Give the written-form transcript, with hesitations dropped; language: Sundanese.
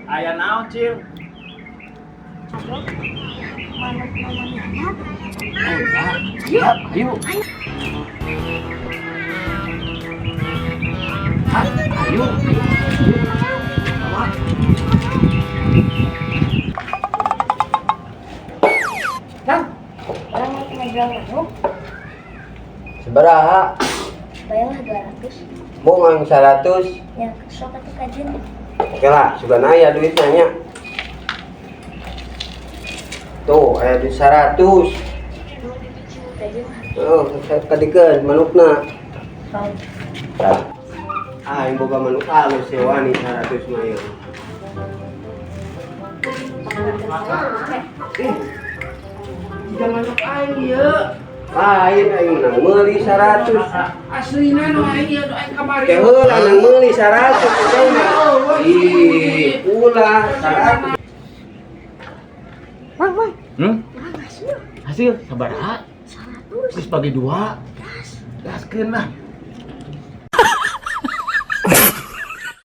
Aya naon, Cil? Aduh, manuk namanya. Oh, ya. Siap, ayo. Hah, ayo. Bawa. Bang, urang mau ngobrol manuk. Sabaraha? Bayarlah 200. Bohong 100. Ya, sok atuh kajeun. Oke lah, sugan aya duitnya nya. Tuh, aya duit 100. Kajeun. Oh, kadikeun manukna. Bang. Ah, yang boga manuk alus ya wani 100 mah ieu. Eh, jika manuk aing ieu. Lain aing menang meuli 100. Aslina nu aing ieu, nu aing kamari. Teh heula nang meuli 100 teh mah. Ih, ulah 100. Bang, bang. Hmm? Urang hasil Hasil sabaraha? 100. Geus bagi dua. Gas. Gaskeun lah.